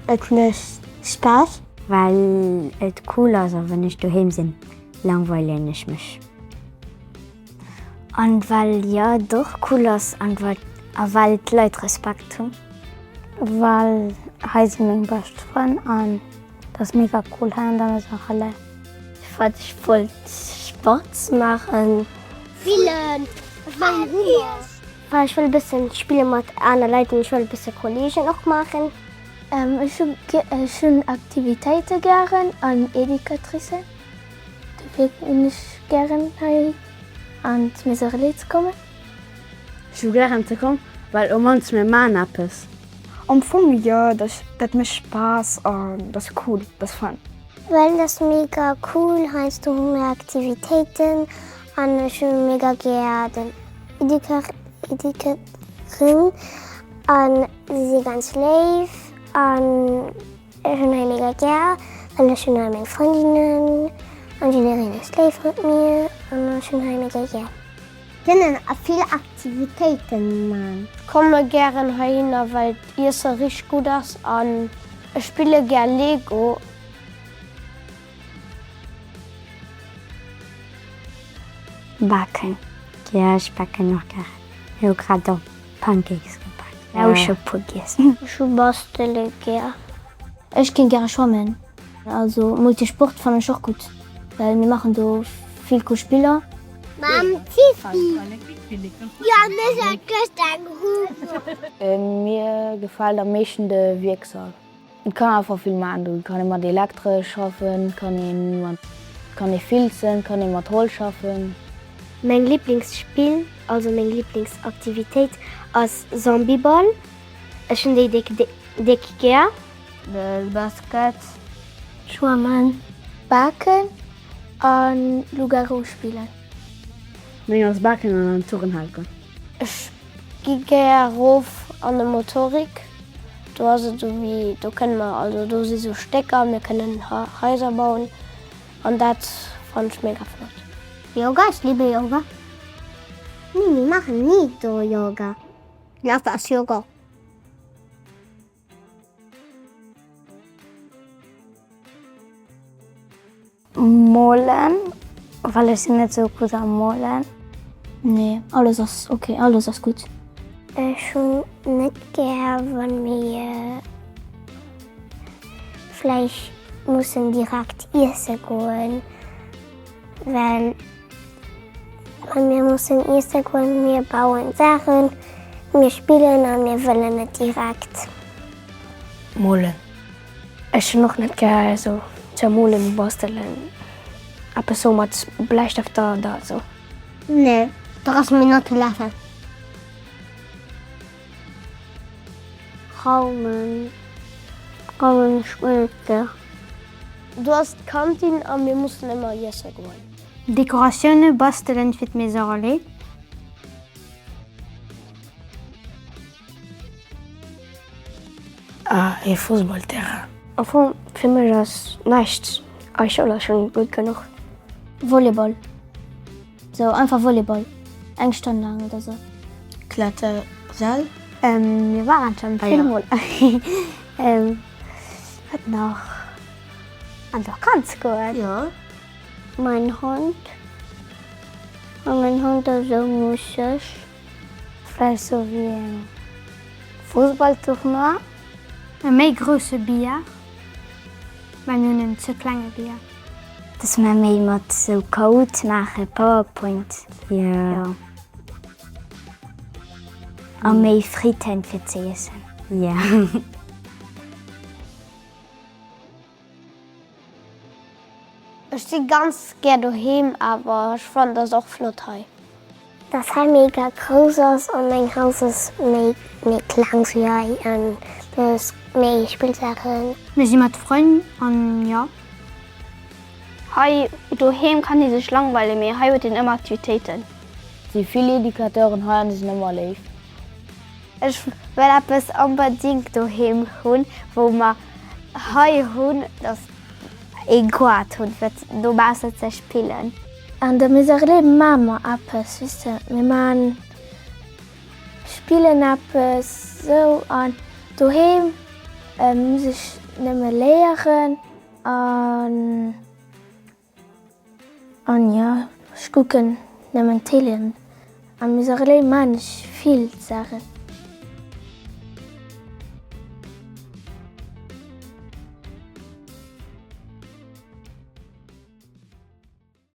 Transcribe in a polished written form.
Et mécht Spaass. Well et cool ass a wann ech doheem sinn, langweilen ech mech. An well jo et och cool ass an a well d'Leit Respekt hunn. Well hei si meng bescht Frënn an et ass mega cool hei an der Maison Relais. Well ech wollt Sport maachen. Spillen, well Well ech wëll e bëssen spille mat aner Leit an ech wëll e bësse Kolleegen och maachen. Ech hunn Aktivitéite gären an Educatricen, dofir hunn ech gären hei an d'Maison Relais ze kommen. Ech hu gären ze kommen, well um mannst mir maan eppes. Am Fong jo, dat mécht Spaass an dat ass cool, dat ass fun. Well et ass mega cool, heiansdo hu mir Aktivitéiten an ech hu mega gär den Educaterin an si si ganz léif an ech hunn hei mega gär, well ech hunn hei meng Frëndinnen an jiddereen ass léif mat mir an ech hunn hei mega gär. Kënnen a vill Aktivitéiten man. Komme gären heihinner well d'Iesse richteg gutt ass an ech spille gär Lego. Baken, jo ech baken och gären. Mir hu grad och Pancakes gebak. Ech hu scho puer giess. Ech hu bastele gär. Ech ginn gäre schwammen. Also Multisport fannen ech och gutt, well mir maachen do vill cool Spiller. Mam Tifi. Jo, mech hat gëscht eng Hupe. Mir gefält am meeschten de Wierksall. Et kann einfach vill maachen do. Et kann ee mat Elektresch schaffen, et kann ee mat, kann ee filzen, et kann ee mat Holz schaffen. Meng Liblingsspill, also meng Liblingsaktivitéit ass Zombieball. Ech hunn déi déck déck gär. De Basket. Schwammen. Baken a Loup-garou spillen. Meng ass Baken an an Turnhal goen. Ech gi gär erof an de Motorik. Do ass et esou wéi, do kënne mer, also do si sou Stécker, mir kënnen Haiser bauen an dat fannen ech mega flott. Yoga, ich liebe Yoga. Nee, mir machen nie do Yoga. Lauf ass Yoga. Molen, well ech sinn net sou gutt am Molen. Nee, alles ass ok, alles ass gutt. Ech hunn net gär wann mir vläicht mussen direkt iesse goen, well wann mir mussen iesse goen, mir bauen Saachen, mir spillen a mir wëllen net direkt. Molen. Ech hunn och net gär esou ze molen, bastelen, eppes sou mat Bläistëfter oder esou. Nee, da ass mir net lafen. Raumen, raumen ech guer net gär. Do ass d'Kantin a mir mussen ëmmer iesse goen. Dekoratioune bastelen fir d'Maison Relais. Ah, ee Fussballterrain. Am Fong, fir mech ass näischt, eis Schoul ass schonn gutt genuch. Volleyball, sou einfach Volleyball, eng Stonn laang oder sou. Klettersäll. Mir waren schonn vill mol. Wat nach? An d'Vakanz goen. Jo. Mein Hond. A mein Hond ass sou musseg. Vläicht sou wéi e Fussballtournoi. E méi grousse Billard, well mir hunn en ze klenge Billard. Dass mer méi mat sou Code maachen, Powerpoint. Jo. A méi Fritten fir ze iessen. Jo. Ech si ganz gär doheem, awer ech fannen et ass och flott hei. Dass hei mega grouss ass an meng Haus ass méi méi kleng wéi hei an do ass méi Spillsaachen. Mir si mat Frënn an jo. Hei doheem kann ee sech langweilen, mee hei huet een ëmmer Aktivitéiten. Et si vill Educateuren hei an se sinn ëmmer léif. Ech well eppes onbedingt doheem hunn, wou mer hei hunn, dass ee Goart hunn fir dobaussen ze spillen. An der Maison Relais maache mer eppes, weess de, mir maachen, spillen eppes esou an doheem. Muss ech nëmme léieren an an jo ech kucken nëmmen Télé an am Miserlé maan ech vill Saachen.